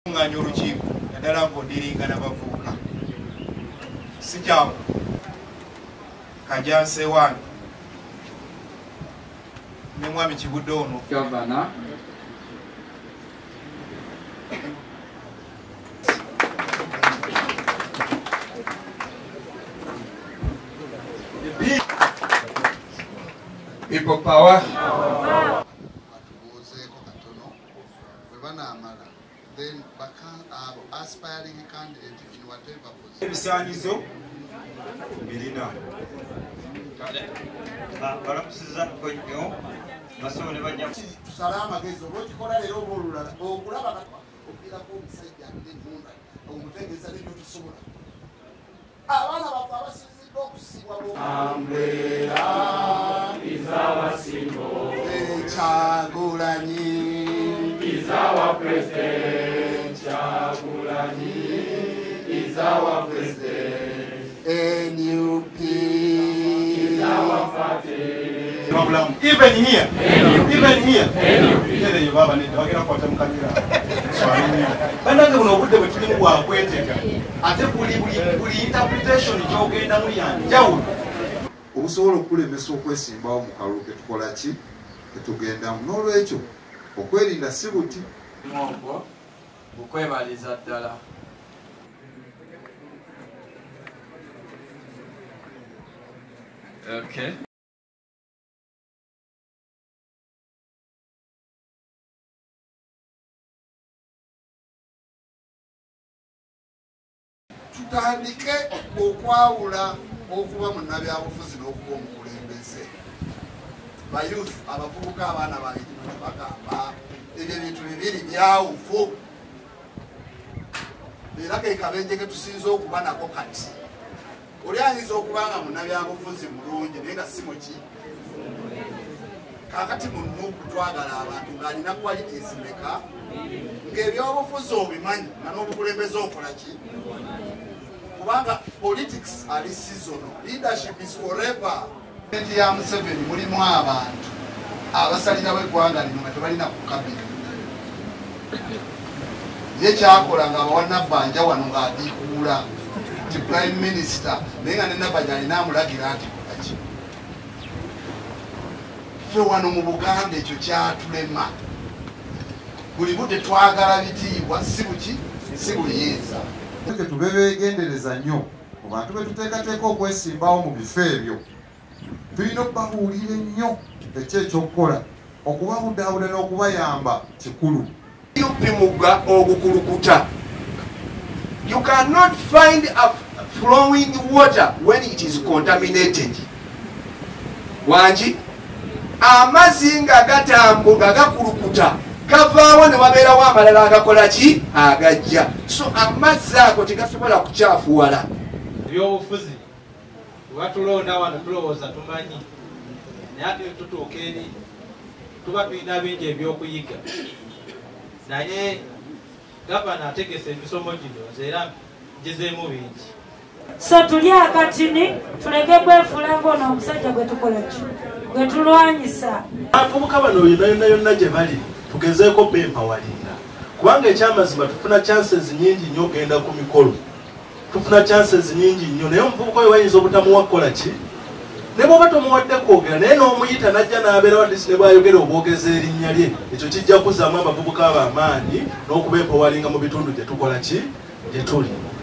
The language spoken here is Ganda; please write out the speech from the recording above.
Okukuŋŋaanya olukiiko naddala ng'odiringa n'abavubuka si kyangu. Kajansi ewange ne mwami Kibudde ono. Gavana. People power. Batubuuzeeko katono bwe banaamala, then abo aspiring candidate in whatever position. Ebisaanyizo birina. Balamusizzaako nnyo basobo ne bajja. Tusale amagezi oba okikola leero oba olulala okulaba okugirako omusajja alina ennunda omutegeeza nebyotosobola. Abaana baffe abasinziddwa okusibwa. Umbrella is our symbol. Kyagulanyi is our president. Kyagulanyi is our president. NUP is our party. Even here, even here, even baba nedda bagenda kukwata mu kamera. Bannange, buno obudde bwe tulimu bwakwetega, ate buli interpretation gy'ogendamu yanjawulo. Obusobola okulemesa okwesimbawo mu kalulu ketukola ki ketugendamu. N'olwekyo okwerinda si buti. Ogwo gukwebaliza ddala. Okay. Tutandike okwawula okuba munnabyabufuzi n'okuba omukulembeze. Ba youth, abavubuka, abaana bange, kino kibagamba, ebyo ebintu bibiri byawufu, era ke kabenje ke tusinze okuba nako kati. Oli ayinza okuba nga munnabyabufuzi mulungi naye nga si muki. Kaakati mu NUP twagala abantu ng'alina qualities meka, ng'ebyobufuzi obimanyi nga n'obukulembeze okola ki, kubanga politics ali seasonal, leadership is forever. Gavumenti ya Museveni mulimu abantu abasalirawo eggwanga lino nga tebalina ku kabina. Ye kyakola nga abawa Nabbanja wano ng'adiikuula nti prime minister, naye nga ne Nabbanja alina amulagira nti kolaki. Ffe wano mu Buganda ekyo kyatulema. Buli budde twagala bitiibwa, si buki, si buyinza. Tube beegendereza nnyo mu bantu be tuteekateeka okwesimbawo mu bifo ebyo. Tulina okubabuulira ennyo eki ekyokukola, okubabudaabuda n'okubayamba kikulu. NUP mugga ogukulukuta. You cannot find a flowing water when it is contaminated. Wangi amazzi nga gatambu nga gakulukuta gavaawo ne wabeerawo amalala agakola ki agajja, so amazzi ago tegasobola kukyafuwala. Ebyobufuzi batulonda wano tulowooza tumanyi, naye ate tutuuka eri tuba tulina bingi ebyokuyiga, naye gavana ategese emisomo gino, nze era ngizeemu bingi. So tuli akatini, tuleke kwefuula ng'ono omusajja gwe tukola ki gwe tulwanyisa. Abavubuka bano yonna yonna yonna gye bali tugezeeko bempawalinga, kubanga ekyamazima tufuna chances nyingi nnyo okugenda ku mikolo, tufuna chances nyingi nnyo, naye omuvubuka oyo bayinza obutamuwa kukola ki, ne bw'oba tomuwadde kwogera naye n'omuyita n'ajja n'abeera wadisi ne bw'ayogera obwogeza erinnya lye, ekyo kijja kuzzaamu abavubuka abo amaanyi n'okubempawalinga mu bitundu gye tukola ki gye tuli.